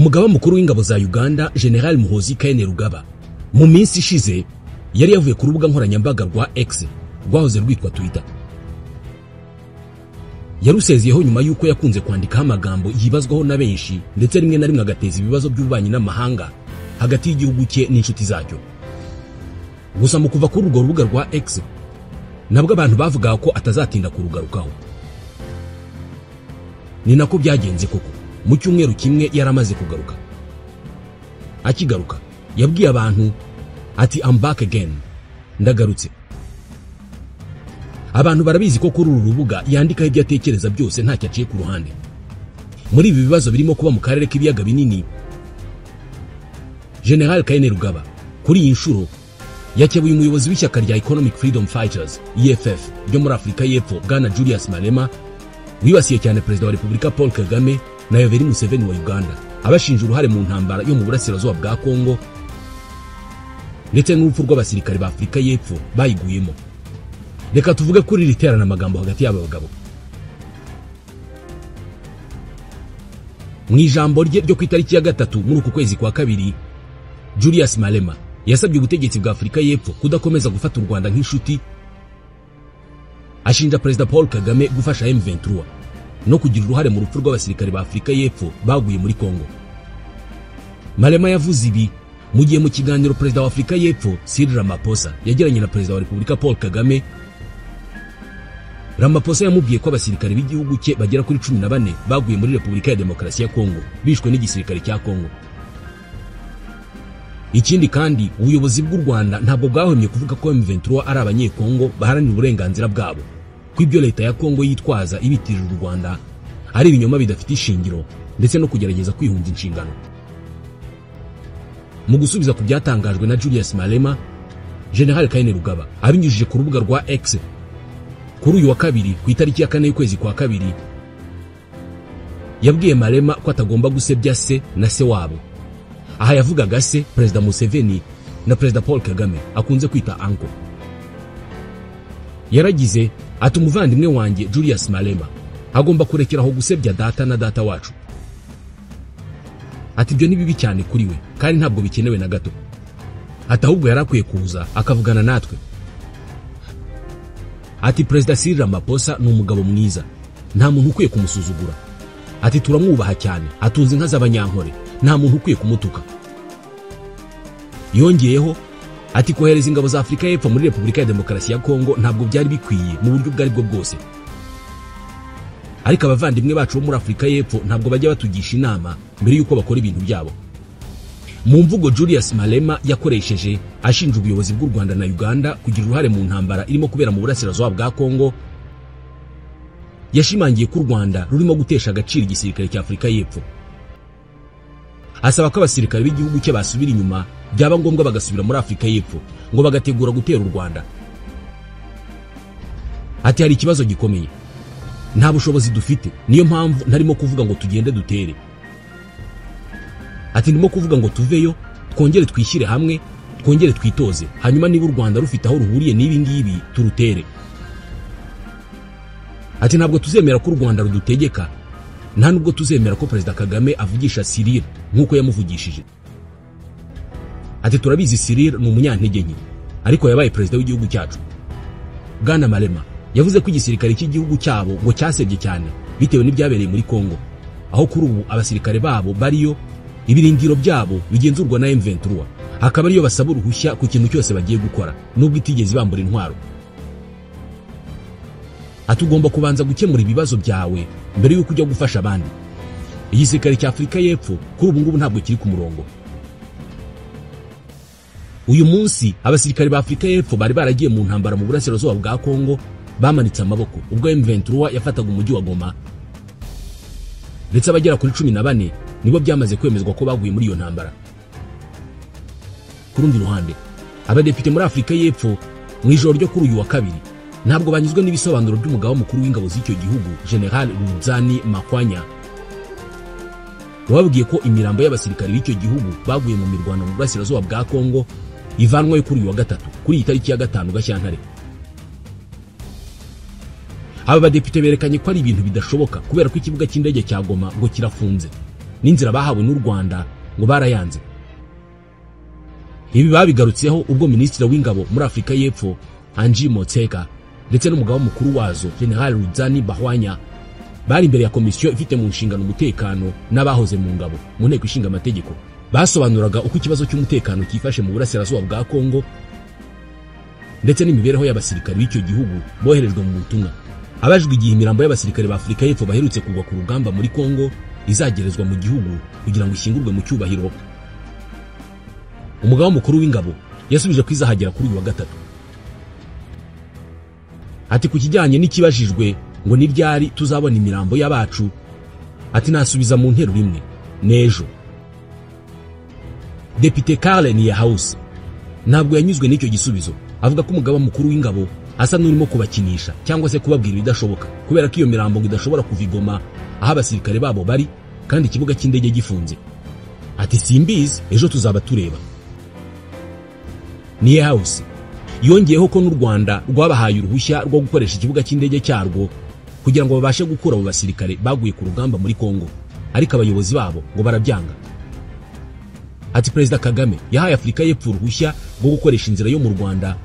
Umugaba mukuru w'ingabo za Uganda General Muhoozi Kainerugaba mu minsi ishize yari yavuye ku rubuga nkoranyambaga rwa X rwahoze rwitwa Twitter. Yarusezeyeho nyuma yuko yakunze kwandikaho amagambo yibazwaho na benshi ndetse rimwe na rimwe agateza ibibazo by'ububanyi n'amahanga hagati y'igihugu cye n'inshuti zacyo. Gusa mu kuva kuri urwo rubuga rwa X nabwo abantu bavugaga ko atazatinda kurugarukaho. Ni nako byagenze koko, mu cyumweru kimwe yaramaze kugaruka. Akigaruka yabwiye abantu ati "I'm back again", ndagarutse. Abantu barabizi ko kuri uru rubuga yandikaho ibyo atekereza byose ntacyo aciye ku ruhande. Muri ibi bibazo birimo kuba mu karere k'ibiyaga binini, General Kainerugaba kuri iyi nshuro yakebuye umuyobozi w'ishyaka rya Economic Freedom Fighters EFF ryo muri Afurika y'Epfo Bwana Julius Malema, wibasiye cyane Perezida wa Repubulika Paul Kagame na Yoweri Museveni wa Uganda, abashinja uruhare mu ntambara yo mu burasirazuba bwa Kongo ndetse n'urupfu rw'abasirikare ba Afurika y'Epfo bayiguyemo. Reka tuvuge kuri iri teranamagambo hagati y'aba bagabo. Mu ijambo rye ryo ku itariki ya 3 muri uku kwezi kwa 2, Julius Malema yasabye ubutegetsi bwa Afurika y'Epfo kudakomeza gufata u Rwanda nk'inshuti, ashinja Perezida Paul Kagame gufasha M23 no kugira uruhare mu rupfu rw'abasirikare ba Afurika y'Epfo baguye muri Kongo. Malema yavuze ibi mu gihe mu kiganiro Perezida wa Afurika y'Epfo Cyril Ramaphosa yagiranye na Perezida wa Repubulika Paul Kagame, Ramaphosa yamubwiye ko abasirikare b'igihugu cye bagera kuri 14 baguye muri Repubulika ya Demokarasi ya Kongo bishwe n'igisirikare cya Kongo. Ikindi kandi ubuyobozi bw'u Rwanda ntabwo bwahwemye kuvuga ko M23 ari abanyekongo baharanira uburenganzira bwabo, ko ibyo leta ya Kongo yitwaza ibitirira u Rwanda ari ibinyoma bidafite ishingiro ndetse no kugerageza kwihunza inshingano. Mu gusubiza ku byatangajwe na Julius Malema, General Kainerugaba abinyujije ku rubuga rwa X kuri uyu wa 2 ku itariki ya 4 y'ukwezi kwa 2, yabwiye Malema ko atagomba gusebya se na se wabo. Aha yavugaga se Perezida Museveni na Perezida Paul Kagame akunze kwita uncle. Yaragize ati umuvandimwe wanjye Julius Malema agomba kurekeraho gusebya data na data wacu. Ati ibyo ni bibi cyane kuri we kandi ntabwo bikenewe na gato. Ati ahubwo yarakwiye kuza akavugana natwe. Ati Perezida Cyril Ramaphosa ni umugabo mwiza, nta muntu ukwiye kumusuzugura. Ati turamwubaha cyane, atunze inka z'abanyankore, nta muntu ukwiye kumutuka. Yongeyeho ati kohereza ingabo za Afurika y'Epfo muri Repubulika ya Demokarasi ya Kongo ntabwo byari bikwiye mu buryo ubwo aribwo bwose. Ariko abavandimwe bacu bo muri Afurika y'Epfo ntabwo bajya batugisha inama mbere yuko bakora ibintu byabo. Mu mvugo Julius Malema yakoresheje ashinja ubuyobozi bw'u Rwanda na Uganda kugira uruhare mu ntambara irimo kubera mu burasirazuba bwa Kongo, yashimangiye ko u Rwanda rurimo gutesha agaciro igisirikare cya Afurika y'Epfo. Asaba ko abasirikare b'igihugu cye basubira inyuma, byaba ngombwa bagasubira muri Afurika y'Epfo ngo bagategura gutera u Rwanda. Ati hari ikibazo gikomeye, nta bushobozi dufite, niyo mpamvu ntarimo kuvuga ngo tugende dutere. Ati ndimo kuvuga ngo tuveyo, twongere twishyire hamwe, twongere twitoze, hanyuma niba u Rwanda rufite aho ruhuriye n'ibi ngibi turutere. Ati ntabwo tuzemera ko u Rwanda rudutegeka, nta nubwo tuzemera ko Perezida Kagame avugisha Cyril nk'uko yamuvugishije. Ati turabizi Cyril ni umunyantege nke, ariko yabaye perezida w'igihugu cyacu. Bwana Malema yavuze ko igisirikare cy'igihugu cyabo ngo cyasebye cyane bitewe n'ibyabereye muri Kongo, aho kuri ubu abasirikare babo bariyo, ibirindiro byabo bigenzurwa na M23, akaba ariyo basaba uruhushya ku kintu cyose bagiye gukora nubwo itigeze bambura intwaro. Ati ugomba kubanza gukemura ibibazo byawe mbere yuko ujya gufasha abandi. Igisirikare cya Afurika y'Epfo kuri ubu ngubu ntabwo kiri ku murongo. Uyu munsi abasirikare ba Afurika y'Epfo bari baragiye mu ntambara mu burasirazuba bwa Kongo bamanitse amaboko ubwo M23 yafataga umujyi wa Goma, ndetse abagera kuri 14 nibo byamaze kwemezwa ko baguye muri iyo ntambara. Ku rundi ruhande, abadepite muri Afurika y'Epfo mu ijoro ryo kuri uyu wa 2 ntabwo banyuzwe n'ibisobanuro by'umugaba mukuru w'ingabo z'icyo gihugu General Rudzani Makwanya, wababwiye ko imirambo y'abasirikare b'icyo gihugu baguye mu mirwano mu burasirazuba bwa Kongo ivanwayo kuri uyu wa 3 kuri iyi tariki ya 5 Gashyantare. Aba badepite berekanye ko ari ibintu bidashoboka kubera ko ikibuga cy'indege cya Goma ngo kirafunze. n'inzira bahawe n'u Rwanda ngo barayanze. Ibi babigarutseho ubwo Minisitiri w'Ingabo muri Afurika y'Epfo Angie Motshekga ndetse n'umugaba mukuru wazo General Rudzani Bahwanya bari imbere ya komisiyo ifite mu nshingano umutekano n'abahoze mu ngabo mu nteko ishinga amategeko. Basobanuraga uko ikibazo cy'umutekano cyifashe mu burasirazuba bwa Kongo ndetse n'imibereho y'abasirikare b'icyo gihugu boherejwe mu butumwa. Abajwe igihe imirambo y'abasirikare ba Afurika y'Epfo baherutse kugwa ku rugamba muri Kongo izagerezwa mu gihugu kugira ngo ishyingurwe mu cyubahiro, umugaba mukuru w'ingabo yasubije ko izahagera kuri uyu wa gatatu. Ati ku kijyanye n'ikibajijwe ngo ni ryari tuzabona imirambo y'abacu, ati nasubiza mu ntero rimwe n'ejo. Depite Carl Niehaus ntabwo yanyuzwe n'icyo gisubizo, avuga ko umugaba mukuru w'ingabo asa n'urimo kubakinisha cyangwa se kubabwira ibidashoboka, kubera ko iyo mirambo ngo idashobora kuva i Goma aho abasirikare babo bari kandi ikibuga cy'indege gifunze. Ati simbizi, ejo tuzaba tureba. Niehaus yongeyeho ko n'u Rwanda rwabahaye uruhushya rwo gukoresha ikibuga cy'indege cyarwo kugira ngo babashe gukura abo basirikare baguye ku rugamba muri Kongo, ariko abayobozi babo ngo barabyanga. Ati Perezida Kagame yahaye Afurika y'Epfo uruhushya rwo gukoresha inzira yo mu Rwanda,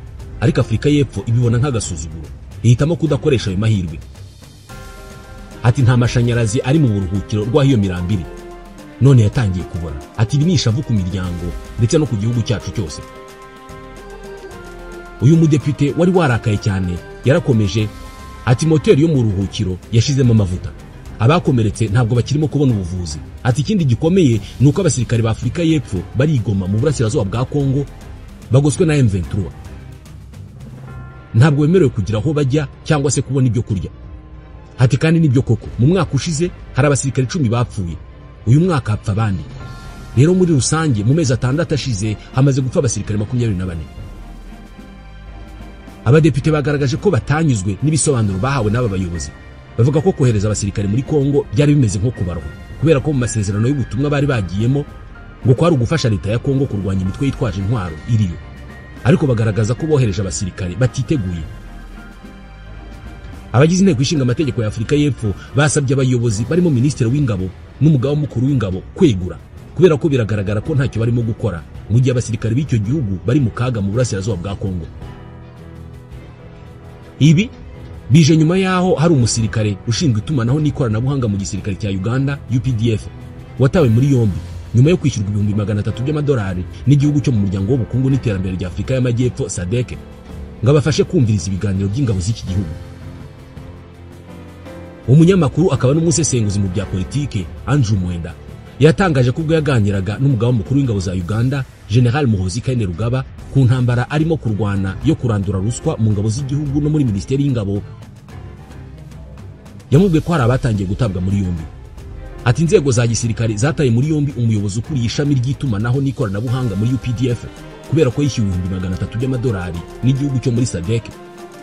ariko Afurika y'Epfo ibibona nk'agasuzuguro, ihitamo kudakoresha ayo mahirwe. Ati nta mashanyarazi ari mu buruhukiro rw'aho iyo mirambo iri, none yatangiye kubora. Ati ibi ni ishavu ku miryango ndetse no ku gihugu cyacu cyose. Uyu mudepite wari warakaye cyane yarakomeje ati moteri yo mu ruhukiro yashizemo amavuta, abakomeretse ntabwo bakirimo kubona ubuvuzi. Ati ikindi gikomeye ni uko abasirikare ba Afurika y'Epfo bari i Goma mu burasirazuba bwa Kongo bagoswe na M23, ntabwo bemerewe kugira aho bajya cyangwa se kubona ibyo kurya. Ati kandi nibyo koko, mu mwaka ushize hari abasirikare 10 bapfuye, uyu mwaka hapfa abandi. Rero muri rusange mu mezi 6 ashize hamaze gupfa abasirikare 24. Abadepite bagaragaje ko batanyuzwe n'ibisobanuro bahawe n'aba bayobozi, bavuga ko kohereza abasirikare muri Kongo byari bimeze nko kubarwa, kubera ko mu masezerano y'ubutumwa bari bagiyemo ngo kwari ugufasha leta ya Kongo kurwanya imitwe yitwaje intwaro iriyo, ariko bagaragaza ko bohereje abasirikare batiteguye. Abagize inteko ishinga amategeko ya Afurika y'Epfo basabye abayobozi barimo Minisitiri w'Ingabo n'umugaba mukuru w'ingabo kwegura, kubera ko biragaragara ko ntacyo barimo gukora mu gihe abasirikare b'icyo gihugu bari mu kaga mu burasirazuba bwa Kongo. Ibi bije nyuma yaho hari umusirikare ushinzwe itumanaho n'ikoranabuhanga mu gisirikare cya Uganda UPDF watawe muri yombi nyuma yo kwishyurwa $300,000 by'amadolari n'igihugu cyo mu muryango w'ubukungu n'iterambere rya Afurika y'Amajyepfo SADC ngo abafashe kumviriza ibiganiro by'ingabo z'iki gihugu. Umunyamakuru akaba n'umusesenguzi mu bya politike Andrew Mwenda yatangaje ko ubwo yaganiraga n'umugaba mukuru w'ingabo za Uganda General Muhoozi Kainerugaba ku ntambara arimo kurwana yo kurandura ruswa mu ngabo z'igihugu no muri Minisiteri y'Ingabo, yamubwiye ko hari abatangiye gutabwa muri yombi. Ati inzego za gisirikare zataye muri yombi umuyobozi ukuriye ishami ry'itumanaho n'ikoranabuhanga muri UPDF kubera ko yishyuwe $300,000 by'amadolari n'igihugu cyo muri SADC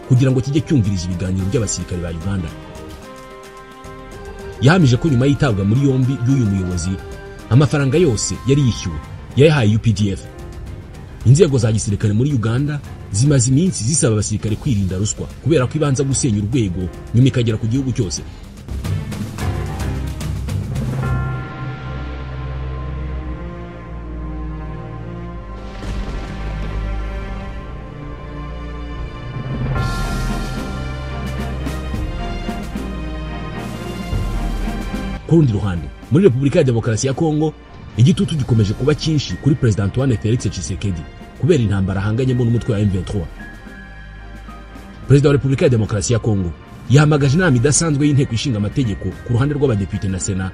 kugira ngo kijye cyumviriza ibiganiro by'abasirikare ba Uganda. Yahamije ko nyuma y'itabwa muri yombi y'uyu muyobozi amafaranga yose yari yishyuwe yayahaye UPDF. Inzego za gisirikare muri Uganda zimaze iminsi zisaba abasirikare kwirinda ruswa kubera ko ibanza gusenya urwego nyuma ikagera ku gihugu cyose. Ku rundi ruhande, muri Repubulika ya Demokarasi ya Kongo igitutu gikomeje kuba cyinshi kuri President Antoine Felix Tshisekedi kubera intambara ahanganyemo n'umutwe wa M23. Perezida wa Repubulika ya Demokarasi ya Kongo yahamagaje inama idasanzwe y'inteko ishinga amategeko ku ruhande rw'abadepite na Sena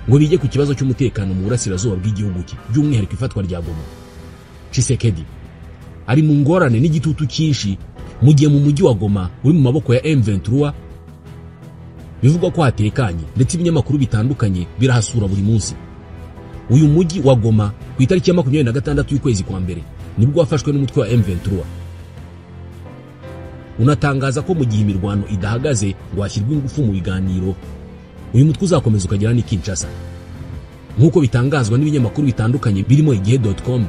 ngo bige ku kibazo cy'umutekano mu burasirazuba bw'igihugu cye, by'umwihariko ifatwa rya Goma. Tshisekedi ari mu ngorane n'igitutu cyinshi mu gihe mu mujyi wa Goma uri mu maboko ya M23 bivugwa ko hatekanye, ndetse ibinyamakuru bitandukanye birahasura buri munsi. Uyu mujyi wa Goma ku itariki ya 26 y'ukwezi kwa mbere nibwo wafashwe n'umutwe wa M23. Unatangaza ko mu gihe imirwano idahagaze ngo hashyirwe ingufu mu biganiro, uyu mutwe uzakomeza ukagera ni Kinshasa, nk'uko bitangazwa n'ibinyamakuru bitandukanye birimo igihe.com.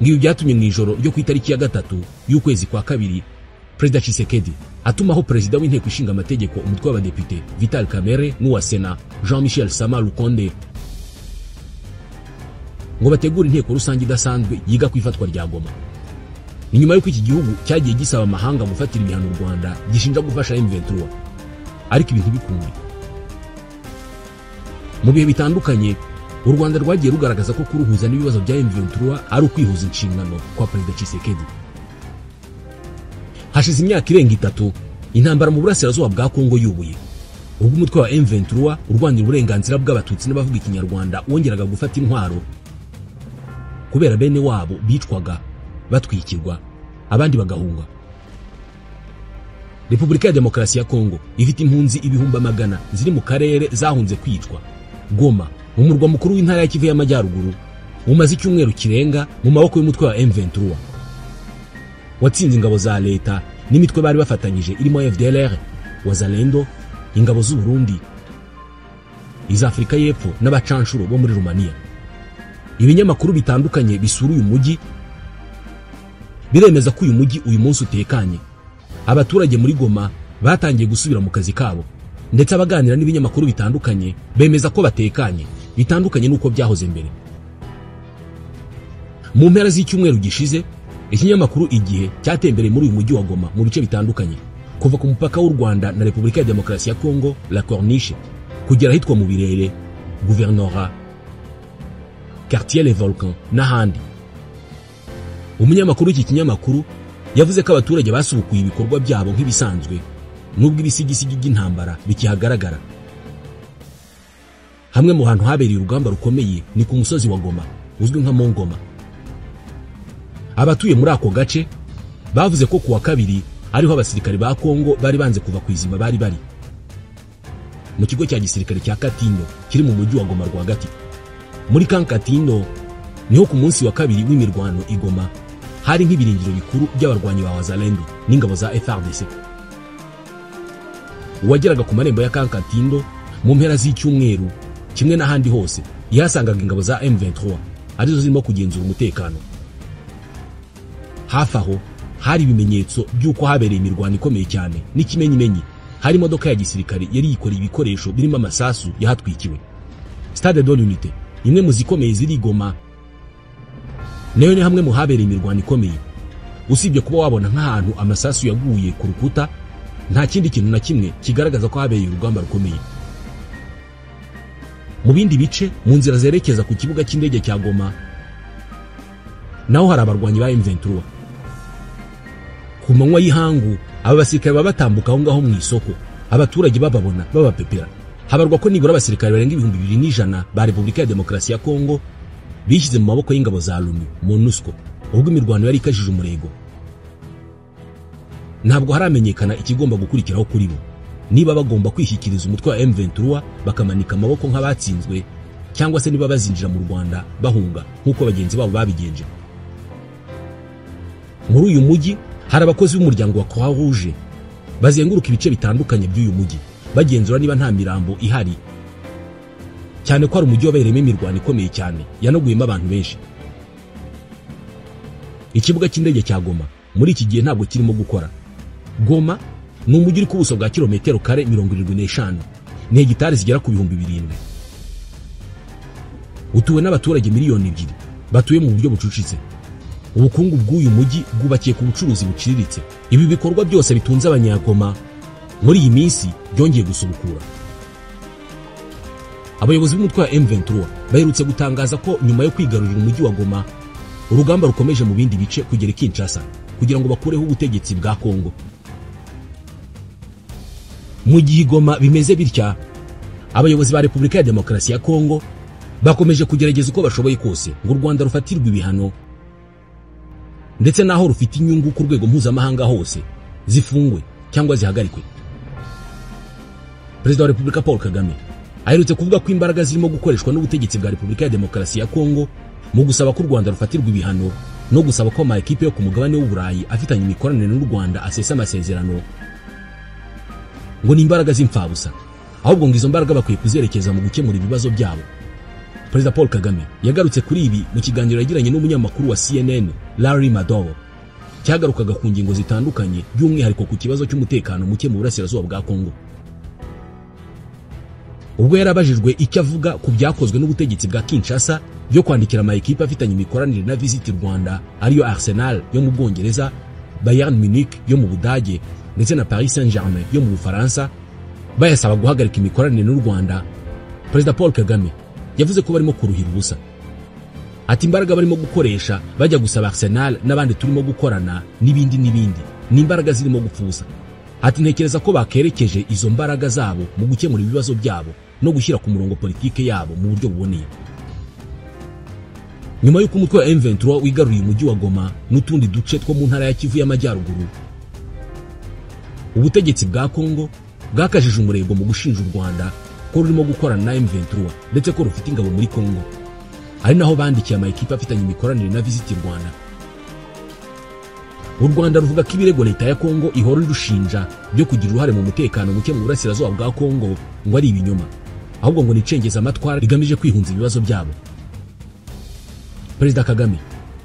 Ngibi byatumye mu ijoro ryo ku itariki ya 3 y'ukwezi kwa kabiri Perezida Tshisekedi atumaho perezida w'inteko ishinga amategeko umutwe w'abadepite Vital Kamerhe n'uwa Sena Jean-Michel Sama Lukonde ngo bategure inteko rusange idasanzwe yiga ku ifatwa rya Goma. Ni nyuma y'uko iki gihugu cyagiye gisaba amahanga gufatira ibihano u Rwanda gishinja gufasha M23, ariko ibintu bikunde. Mu bihe bitandukanye u Rwanda rwagiye rugaragaza ko kuruhuza n'ibibazo bya M23 ari ukwihuza inshingano kwa Perezida Tshisekedi. Hashize imyaka irenga 3 intambara mu burasirazuba bwa Kongo yubuye, ubwo umutwe wa M23 urwanira uburenganzira bw'abatutsi n'abavuga ikinyarwanda wongeraga gufata intwaro kubera bene wabo bicwaga batwikirwa abandi bagahunga. Repubulika ya Demokarasi ya Kongo ifite impunzi 100,000 ziri mu karere zahunze kwicwa. Goma, umurwa mukuru w'intara ya Kivu y'Amajyaruguru, umaze icyumweru kirenga mu maboko y'umutwe wa M23 watsinze ingabo za leta n'imitwe bari bafatanyije irimo FDLR, Wazalendo, ingabo z'u Burundi, iza Afrika y'Epfo n'abacanshuro bo muri Romania. Ibinyamakuru bitandukanye bisura uyu mujyi biremeza ko uyu mujyi uyu munsi utekanye. Abaturage muri Goma batangiye gusubira mu kazi kabo, ndetse abaganira n'ibinyamakuru bitandukanye bemeza ko batekanye bitandukanye n'uko byahoze mbere. Mu mpera z'icyumweru gishize ikinyamakuru Igihe cyatembereye muri uyu mujyi wa Goma mu bice bitandukanye, kuva ku mupaka w'u Rwanda na Repubulika ya Demokarasi ya Kongo La Corniche kugera ahitwa mu Birere, Guvernora, Quartier Les Volcans n'ahandi. Umunyamakuru w'iki kinyamakuru yavuze ko abaturage basubukuye ibikorwa byabo nk'ibisanzwe nubwo ibisigisigi by'intambara bikihagaragara. Hamwe mu hantu habereye urugamba rukomeye ni ku musozi wa Goma uzwi nka Mongoma. Abatuye muri ako gace bavuze ko kuwa kabiri ariho abasirikare ba Kongo bari banze kuva ku izima bari mu kigo cya gisirikare cya Katindo kiri mu mujyi wa Goma rwagati. Muri Katindo niho ku munsi wa kabiri w'imirwano i Goma hari nk'ibirindiro bikuru by'abarwanyi ba Wazalendo n'ingabo za FARDC. Uwageraga ku marembo ya Katindo mu mpera z'icyumweru kimwe n'ahandi hose yasangaga ingabo za M23 arizo zirimo kugenzura umutekano. Hafi aho hari ibimenyetso by'uko habereye imirwano ikomeye cyane n'ikimenyimenyi hari imodoka ya gisirikare yari yikoreye ibikoresho birimo amasasu yahatwikiwe. Stade de l'Unité, imwe mu zikomeye ziri Goma, nayo ni hamwe mu habereye imirwano ikomeye. Usibye kuba wabona nk'ahantu amasasu yaguye ku rukuta, nta kindi kintu na kimwe kigaragaza ko habereye urugamba rukomeye. Mu bindi bice mu nzira zerekeza ku kibuga cy'indege cya Goma naho hari abarwanyi ba M23. Ku manywa y'ihangu aba basirikare baba batambuka aho ngaho mu isoko, abaturage bababona babapepera. Habarwa ko nibura abasirikare barenga 2100 ba Repubulika ya Demokarasi ya Kongo bishyize mu maboko y'ingabo za Loni MONUSCO ubwo imirwano yari ikajije umurego. Ntabwo haramenyekana ikigomba gukurikiraho kuri bo, niba bagomba kwishyikiriza umutwe wa M23 bakamanika amaboko nk'abatsinzwe, cyangwa se niba bazinjira mu Rwanda bahunga nk'uko bagenzi babo babigenje. Muri uyu mujyi hari abakozi b'umuryango wa Croix Rouge bazenguruka ibice bitandukanye by'uyu mujyi bagenzura niba nta mirambo ihari, cyane ko ari umujyi wabereyemo imirwano ikomeye cyane yanaguyemo abantu benshi. Ikibuga cy'indege cya Goma muri iki gihe ntabwo kirimo gukora. Goma ni umujyi uri ku buso bwa kilometero kare 75, ni hegitari zigera ku 7,000. Utuwe n'abaturage 2 miliyoni batuye mu buryo bucucitse. Ubukungu bw'uyu mujyi bwubakiye ku bucuruzi buciriritse. Ibi bikorwa byose bitunze abanyagoma muri iyi minsi byongeye gusubukura. Abayobozi b'umutwe wa M23 baherutse gutangaza ko nyuma yo kwigarurira umujyi wa Goma urugamba rukomeje mu bindi bice kugera Kinshasa kugira ngo bakureho ubutegetsi bwa Kongo. Mu gihe Goma bimeze bitya, abayobozi ba Repubulika ya Demokarasi ya Kongo bakomeje kugerageza uko bashoboye kose ngo u Rwanda rufatirwe ibihano, ndetse naho rufite inyungu ku rwego mpuzamahanga hose zifungwe cyangwa zihagarikwe. Perezida wa Repubulika Paul Kagame aherutse kuvuga ko imbaraga zirimo gukoreshwa n'ubutegetsi bwa Repubulika ya Demokarasi ya Kongo mu gusaba ko u Rwanda rufatirwa ibihano no gusaba ko amakipe yo ku mugabane w'Uburayi afitanye imikoranire n'u Rwanda asesa amasezerano ngo ni imbaraga z'imfabusa, ahubwo ngo izo mbaraga bakwiye kuzerekeza mu gukemura ibibazo byabo. Perezida Paul Kagame yagarutse kuri ibi mu kiganiro yagiranye n'umunyamakuru wa CNN Larry Madowo. cyagarukaga ku ngingo zitandukanye by'umwihariko ku kibazo cy'umutekano muke mu burasirazuba bwa Kongo. Ubwo yarabajijwe icyo avuga ku byakozwe n'ubutegetsi bwa Kinshasa byo kwandikira ama ekipe afitanye imikoranire na Visit Rwanda ariyo Arsenal yo mu Bwongereza, Bayern Munich yo mu Budage ndetse na Paris Saint-Germain yo mu Bufaransa, bayasaba guhagarika imikoranire n'u Rwanda, Perezida Paul Kagame yavuze ko barimo kuruhira ubusa. Ati imbaraga barimo gukoresha bajya gusaba Arsenal n'abandi turimo gukorana n'ibindi n'ibindi ni imbaraga zirimo gupfuza. Ati ntekereza ko bakerekeje izo mbaraga zabo mu gukemura ibibazo byabo no gushyira ku murongo politike yabo mu buryo buboneye. Nyuma y'uko umutwe wa M23 wigaruriye umujyi wa Goma n'utundi duce two mu ntara ya Kivu y'Amajyaruguru, ubutegetsi bwa Kongo bwakajije umurego mu gushinja u Rwanda ko rurimo gukorana na M23 ndetse ko rufite ingabo muri Kongo, ari naho bandikiye ama ekipe afitanye imikoranire na Visit Rwanda. U Rwanda ruvuga ko ibirego leta ya Kongo ihora irushinja byo kugira uruhare mu mutekano muke mu burasirazuba bwa Kongo ngo ari ibinyoma, ahubwo ngo nicengeza amatwara rigamije kwihunza ibibazo byabo. Perezida Kagame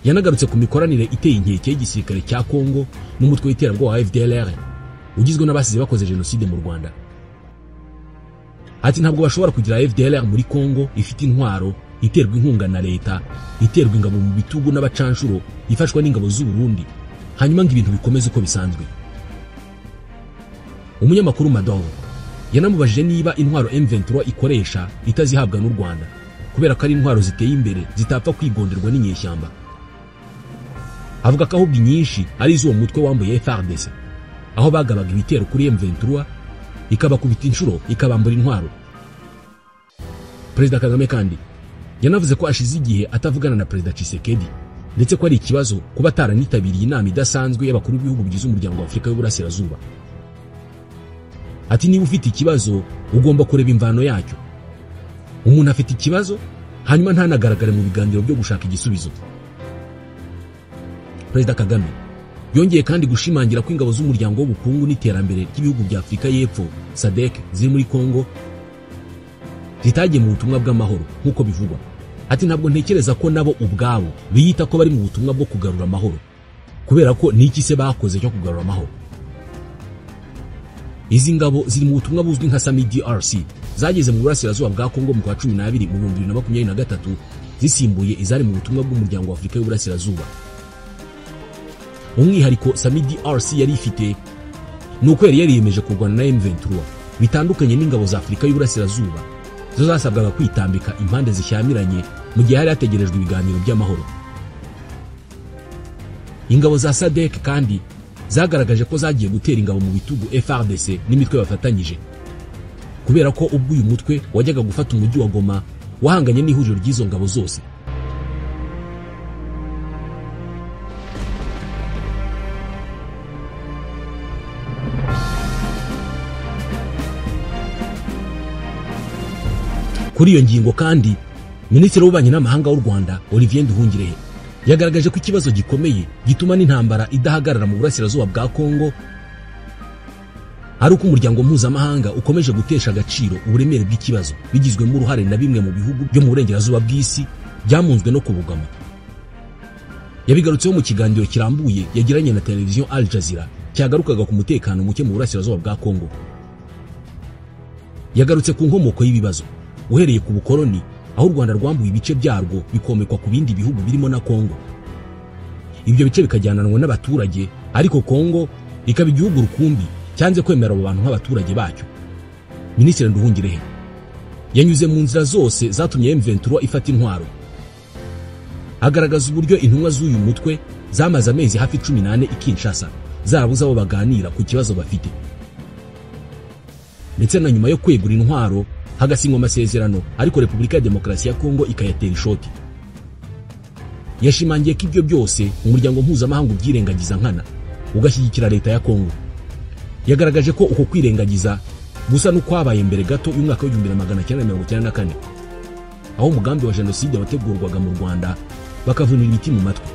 yanagarutse ku mikoranire iteye inkeke y'igisirikare cya Kongo n'umutwe w'iterabwoba wa FDLR ugizwe n'abasize bakoze jenoside mu Rwanda. Ati ntabwo bashobora kugira FDLR muri Kongo ifite intwaro, iterwa inkunga na leta, iterwa ingabo mu bitugu n'abacanshuro, ifashwa n'ingabo z'u Burundi, hanyuma ngo ibintu bikomeze uko bisanzwe. Umunyamakuru Madoro yanamubajije niba intwaro M23 ikoresha itazihabwa n'u Rwanda kubera ko ari intwaro ziteye imbere zitapfa kwigonderwa n'inyeshyamba. Avuga ko ahubwo inyinshi ari iz'uwo mutwe wambuye FARDC, aho bagabaga ibitero kuri M23 ikabakubita inshuro ikabambura intwaro. Perezida Kagame kandi yanavuze ko ashize igihe atavugana na Perezida Tshisekedi, ndetse ko ari ikibazo kuba ataranitabiriye inama idasanzwe y'abakuru b'ibihugu bigize umuryango wa Afurika y'Uburasirazuba. Ati niba ufite ikibazo ugomba kureba imvano yacyo. Umuntu afite ikibazo hanyuma ntanagaragare mu biganiro byo gushaka igisubizo. Perezida Kagame yongeye kandi gushimangira ko ingabo z'umuryango w'ubukungu n'iterambere ry'ibihugu bya Afurika y'Epfo SADC ziri muri Kongo zitagiye mu butumwa bw'amahoro nk'uko bivugwa. Ati ntabwo ntekereza ko nabo ubwabo biyita ko bari mu butumwa bwo kugarura amahoro, kubera ko niki se bakoze cyo kugarura amahoro. Izi ngabo ziri mu butumwa buzwi nka SAMIDRC zageze mu burasirazuba bwa Kongo mu kwa 12 mu 2023 zisimbuye izari mu butumwa bw'umuryango wa Afurika y'Uburasirazuba. Umwihariko SAMIDRC yari ifite nuko yari yariyemeje kurwana na M23 bitandukanye n'ingabo za Afurika y'Uburasirazuba zo zasabwaga kwitambika impande zishyamiranye mu gihe hari hategerejwe ibiganiro by'amahoro. Ingabo za SADC kandi zagaragaje ko zagiye gutera ingabo mu bitugu FARDC n'imitwe bafatanyije, kubera ko ubwo uyu mutwe wajyaga gufata umujyi wa Goma wahanganye n'ihuriro ry'izo ngabo zose. Kuri iyo ngingo kandi Minisitiri w'Ububanyi n'Amahanga w'u Rwanda Olivier Nduhungirehe yagaragaje ko ikibazo gikomeye gituma n'intambara idahagarara mu burasirazuba bwa Kongo ari uko umuryango mpuzamahanga ukomeje gutesha agaciro uburemere bw'ikibazo bigizwemo uruhare na bimwe mu bihugu byo mu burengerazuba bw'isi byamunzwe no kubugama. Yabigarutseho mu kiganiro kirambuye yagiranye na televiziyo Al Jazeera cyagarukaga ku mutekano muke mu burasirazuba bwa Kongo. Yagarutse ku nkomoko y'ibibazo uhereye ku bukoloni, aho u Rwanda rwambuye ibice byarwo bikomekwa ku bindi bihugu birimo na Kongo. Ibyo bice bikajyananwa n'abaturage, ariko Kongo ikaba igihugu rukumbi cyanze kwemera abo bantu nk'abaturage bacyo. Minisitiri Nduhungirehe yanyuze mu nzira zose zatumye M23 ifata intwaro, agaragaza uburyo intumwa z'uyu mutwe zamaze amezi hafi 14 i Kinshasa zarabuze abo baganira ku kibazo bafite, ndetse na nyuma yo kwegura intwaro hagasinywa amasezerano, ariko Repubulika ya Demokarasi ya Kongo ikayatera ishoti. Yashimangiye ko ibyo byose umuryango mpuzamahanga ubyirengagiza nkana ugashyigikira leta ya Kongo. Yagaragaje ko uko kwirengagiza gusa n'ukwabaye mbere gato y'umwaka wa 1994, aho umugambi wa jenoside wategurwaga mu Rwanda bakavunira ibiti mu matwi,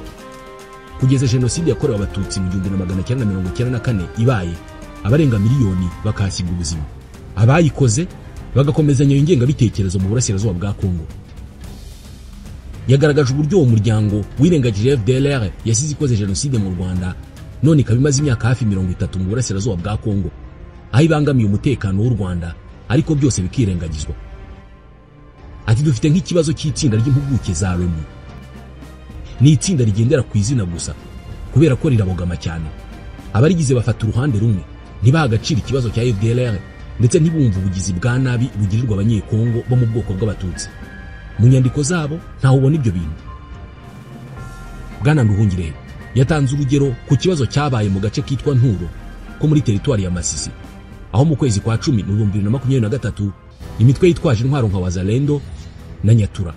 kugeza jenoside yakorewe Abatutsi mu 1994 ibaye, abarenga miliyoni bakahasiga ubuzima, abayikoze bagakomezanya ingengabitekerezo mu burasirazuba bwa Kongo. Yagaragaje uburyo uwo muryango wirengagije FDLR yasize ikoze jenoside mu Rwanda, none ikaba imaze imyaka hafi 30 mu burasirazuba bwa Kongo, aho ibangamiye umutekano w'u Rwanda, ariko byose bikirengagizwa. Ati dufite nk'ikibazo cy'itsinda ry'impuguke za Loni. Ni itsinda rigendera ku izina gusa kubera ko rirabogama cyane. Abarigize bafata uruhande rumwe, ntibaha agaciro ikibazo cya FDLR ndetse ntibumva ubugizi bwa nabi bugirirwa abanyekongo bo mu bwoko bw'abatutsi. Mu nyandiko zabo ntaho ubona ibyo bintu. Bwana Nduhungirehe yatanze urugero ku kibazo cyabaye mu gace kitwa Nturo ko muri teritwari ya Masisi, aho mu kwezi kwa 10 mu 2023 imitwe yitwaje intwaro nka Wazalendo na Nyatura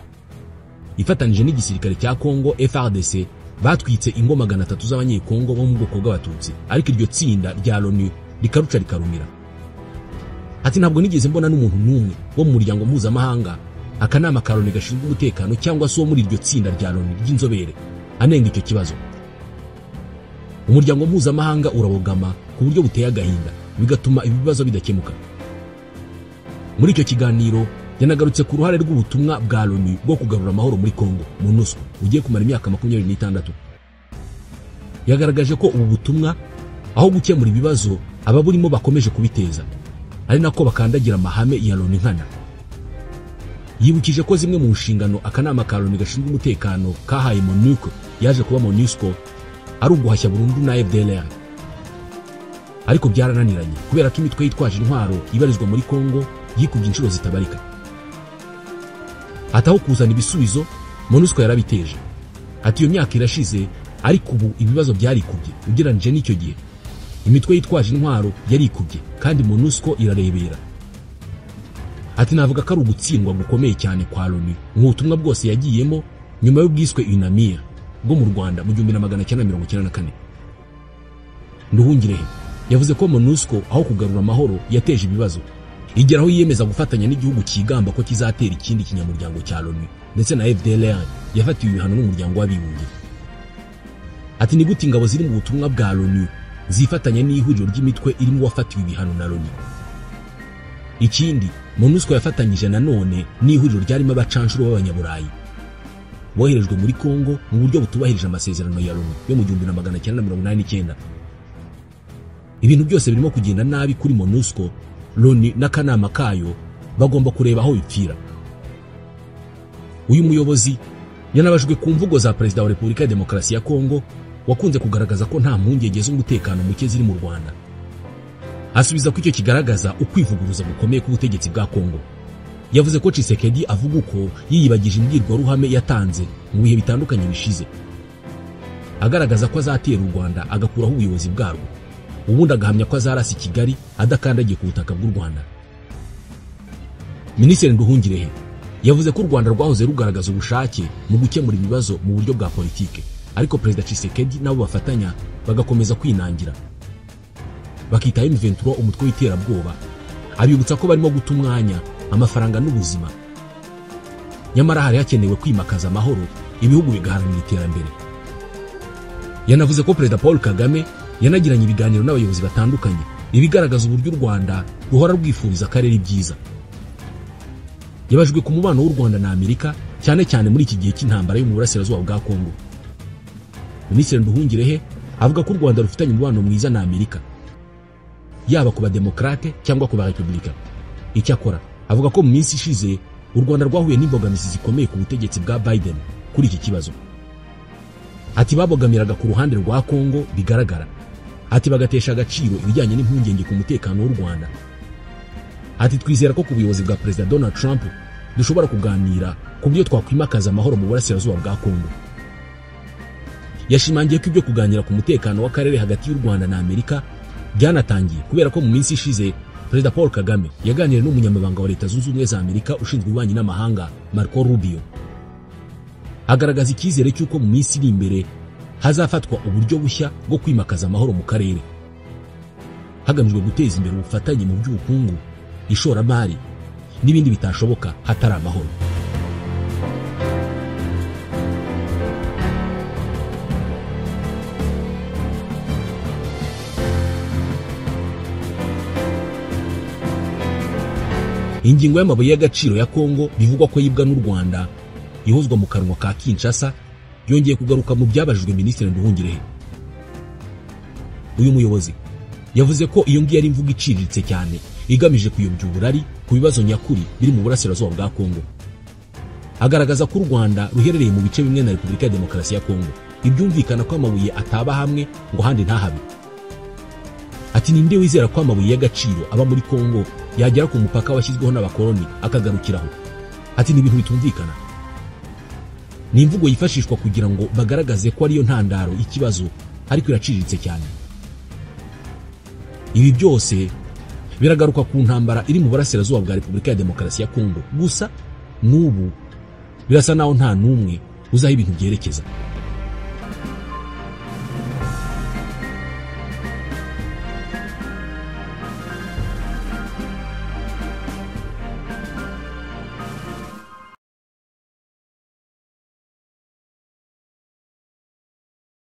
ifatanije n'igisirikare cya Kongo FARDC batwitse ingo 300 z'abanyekongo bo mu bwoko bw'abatutsi, ariko iryo tsinda rya Loni rikaruca rikarumira. Ati ntabwo nigeze mbona n'umuntu n'umwe wo mu muryango mpuzamahanga, akanama ka Loni gashinzwe umutekano cyangwa se wo muri iryo tsinda rya Loni ry'inzobere anenga icyo kibazo. Umuryango mpuzamahanga urabogama ku buryo buteye agahinda, bigatuma ibibazo bidakemuka. Muri icyo kiganiro yanagarutse ku ruhare rw'ubutumwa bwa Loni bwo kugarura amahoro muri Kongo MONUSCO ugiye kumara imyaka 26. Yagaragaje ko ubu butumwa aho gukemura ibibazo ababurimo bakomeje kubiteza, ari nako bakandagira amahame ya Loni nkana. Yibukije ko zimwe mu nshingano akanama ka Loni gashinzwe umutekano kahaye MONUC yaje kuba MONUSCO ari uguhashya burundu na FDLR, ariko byarananiranye kubera ko imitwe yitwaje intwaro ibarizwa muri Kongo yikubye inshuro zitabarika. Ataho kuzana ibisubizo MONUSCO yarabiteje. Ati iyo myaka irashize, ariko ubu ibibazo byarikubye ugereranije n'icyo gihe. Imitwe yitwaje intwaro yarikubye kandi MONUSCO irarebera. Ati navuga ko ari ugutsindwa gukomeye cyane kwa Loni mu butumwa bwose yagiyemo nyuma y'ubwiswe UNAMIR bwo mu Rwanda mu 1994. Nduhungirehe yavuze ko MONUSCO aho kugarura amahoro yateje ibibazo, igeraho yiyemeza gufatanya n'igihugu kigamba ko kizatera ikindi kinyamuryango cya Loni ndetse na FDLR yafatiwe ibihano n'umuryango w'abibumbye. Ati ni gute ingabo ziri mu butumwa bwa Loni zifatanya n'ihuriro ry'imitwe irimo wafatiwe ibihano na Loni? Ikindi, MONUSCO yafatanyije nanone n'ihuriro ryarimo abacanshuro b'abanyaburayi boherejwe muri Kongo mu buryo butubahirije amasezerano ya Loni yo mu 1989. Ibintu byose birimo kugenda nabi kuri MONUSCO. Loni n'akanama kayo bagomba kureba aho bipfira. Uyu muyobozi yanabajwe ku mvugo za Perezida wa Repubulika ya Demokarasi ya Kongo wakunze kugaragaza ko nta mpungenge z'umutekano muke ziri mu Rwanda. Asubiza ko icyo kigaragaza ukwivuguruza gukomeye k'ubutegetsi bwa Kongo. Yavuze ko Tshisekedi avuga uko yiyibagije imbwirwaruhame yatanze mu bihe bitandukanye bishize, agaragaza ko azatera u Rwanda agakuraho ubuyobozi bwarwo, ubundi agahamya ko azarasa i Kigali adakandagiye ku butaka bw'u Rwanda. Minisitiri Nduhungirehe yavuze ko u Rwanda rwahoze rugaragaza ubushake mu gukemura ibibazo mu buryo bwa politike, ariko Perezida Tshisekedi nabo bafatanya bagakomeza kwinangira, bakita M23 umutwe w'iterabwoba, abibutsa ko barimo guta umwanya, amafaranga n'ubuzima, nyamara hari hakenewe kwimakaza amahoro, ibihugu bigaharanira iterambere. Yanavuze ko Perezida Paul Kagame yanagiranye ibiganiro n'abayobozi batandukanye, ibigaragaza uburyo u Rwanda ruhora rwifuriza akarere ibyiza. Yabajwe ku mubano w'u Rwanda na Amerika, cyane cyane muri iki gihe cy'intambara yo mu burasirazuba bwa Kongo. Minisitiri Nduhungirehe avuga ko u Rwanda rufitanye umubano mwiza na Amerika, yaba ku bademokrate cyangwa ku barepublika. Icyakora avuga ko mu minsi ishize u Rwanda rwahuye n'imbogamizi zikomeye ku butegetsi bwa Biden kuri iki kibazo. Ati babogamiraga ku ruhande rwa Kongo bigaragara, ati bagatesha agaciro ibijyanye n'impungenge ku mutekano w'u Rwanda. Ati twizera ko ku buyobozi bwa Perezida Donald Trump dushobora kuganira ku buryo twakwimakaza amahoro mu burasirazuba bwa Kongo. Yashimangiye ko ibyo kuganira ku mutekano w'akarere hagati y'u Rwanda na Amerika byanatangiye kubera ko mu minsi ishize Perezida Paul Kagame yaganiriye n'umunyamabanga wa Leta Zunze Ubumwe za Amerika ushinzwe ububanyi n'amahanga Marco Rubio, agaragaza icyizere cy'uko mu minsi iri imbere hazafatwa uburyo bushya bwo kwimakaza amahoro mu karere, hagamijwe guteza imbere ubufatanye mu by'ubukungu, ishoramari n'ibindi bitashoboka hatari amahoro. Ingingo y'amabuye y'agaciro ya Kongo bivugwa ko yibwa n'u Rwanda ihozwa mu kanwa ka Kinshasa yongeye kugaruka mu byabajijwe Minisitiri Nduhungirehe. Uyu muyobozi yavuze ko iyo ngiyo ari imvugo iciriritse cyane igamije kuyobya uburari ku bibazo nyakuri biri mu burasirazuba bwa Kongo. Agaragaza ko u Rwanda ruherereye mu bice bimwe na Repubulika ya Demokarasi ya Kongo, ibyumvikana ko amabuye ataba hamwe ngo ahandi ntahabe. Ati ninde wizera ko amabuye y'agaciro aba muri Kongo yagera ku mupaka washyizweho n'abakoloni akagarukiraho? Ati ni ibintu bitumvikana. Ni imvugo yifashishwa kugira ngo bagaragaze ko ariyo ntandaro ikibazo, ariko iraciriritse cyane. Ibi byose biragaruka ku ntambara iri mu burasirazuba bwa Repubulika ya Demokarasi ya Kongo. Gusa n'ubu birasa naho nta n'umwe uzaho ibintu byerekeza.